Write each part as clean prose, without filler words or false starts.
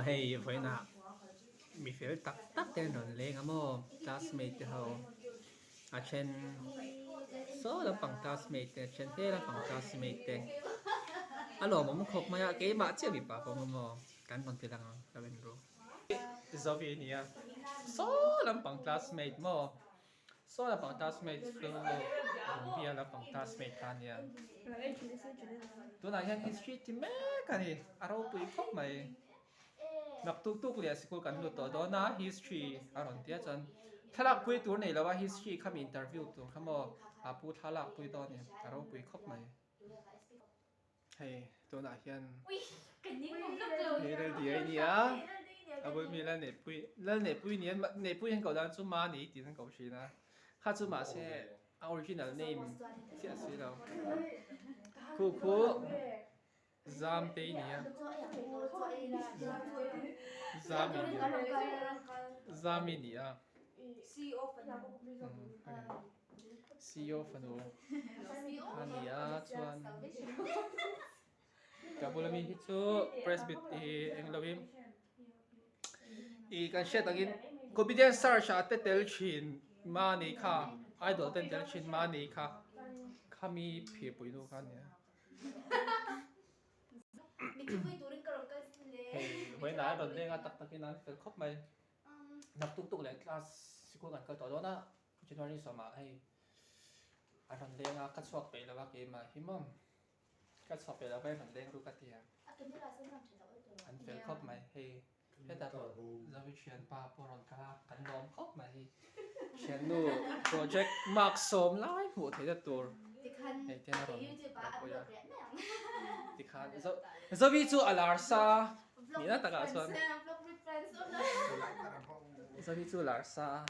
Hei vawiinah mi fel tak tak te an rawn leng a maw classmate te ho a then saw lampang classmate te a then he lampang classmate te a lawmawm khawp mai a keimah chiah mipa pawh awm a maw kan rawn ti lang ang ka en ru. Zovi a ni a saw lampang classmate maw. Saw lampang classmate chu Rumbia lampang classmate kha a nia. Tunah hian history ti mek a ni, a ropui khawp mai. Nak tuk tuk leh sikul kan lut tawh dawn a, history a rawn tia chuan thlalak pui tur nei lo a, history kha mi interview tur kha maw a pu thlalak pui dawn a ni, a ropui khawp mai. Hei tunah hian hei Laldiai a ni a, a bul mi Lalneihpui Lalneihpui ni an Neihpui an koh dan chu Mani tiin an koh thin a, kha chu mahse a original name chiah si lo. Khu khu Zamtei ni a, Zami ni a, Zami ni a. CEO fanu a ni a chuan ka bula mi hi chu presbyt i eng lo in ih kan hriat angin comedian search ah te tel thin mahni kha idol ten tel thin mahni kha khami phirpui nu kha a nia. Hei vawiinah a rawn leng a tak takin an fel khawp mai. Nak tuk tuk leh class sikul kan kal tawh dawn a January sawmah hei a rawn leng a ka chhuak peih lo a keimah hi maw ka chhuak peih lo va i rawn leng ru ka ti a an fel khawp mai hei hetah pawh Zovi thianpa pawh a rawn kal a kan lawm khawp mai hei thiannu project mark sawm lai hmuh theihna tur hei te a rawn kalpui a tikhan Zovi chu a lar sa. Nihna takah chuan Zovi chu lar sa a.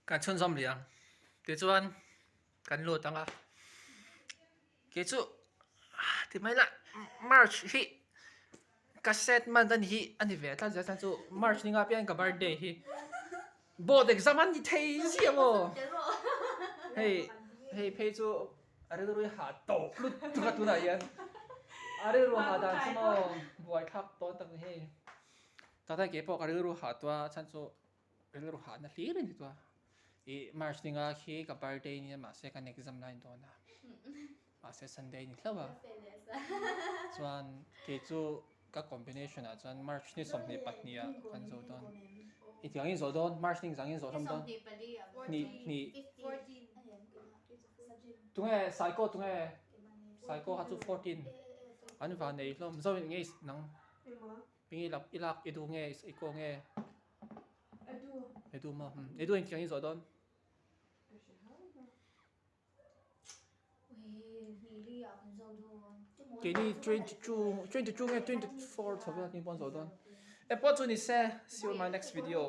Kan chhunzawm leh ang. Tichuan kan lut ang a. Kei chu ti mai lah March hi ka set month a ni hi a ni ve tlat zel chuan chu March ni nga piang ka birthday hi board exam a ni thei ziah maw. Hei hei phei chu. A rilru hi hah tawh lutuk a tunah hian a rilru hah dan chu maw buai thlak dawn tak ni hei tata ke pawh ka rilru hah tua chhan chu rilru hahna hlir a ni tua ih march ninga khi ka birthday nia mahse kan exam lai dawn a mahse sunday ni hlauh a chuan kei chu ka combination ah chuan march ni 22 ah kan zo dawn i tiang in zawh dawn march ni zang in zawh hlawm dawn hnih hnih Tunge Saiko tunge Saiko kha chu 14 an van nei hlawm zo in nge nang pingi lak i lak i du nge i ko nge edu maw edu in tiang in zawh dawn keini 22 22 nge 24 chho vel kin pawn zawh dawn e pawh chu ni se see you in my next video.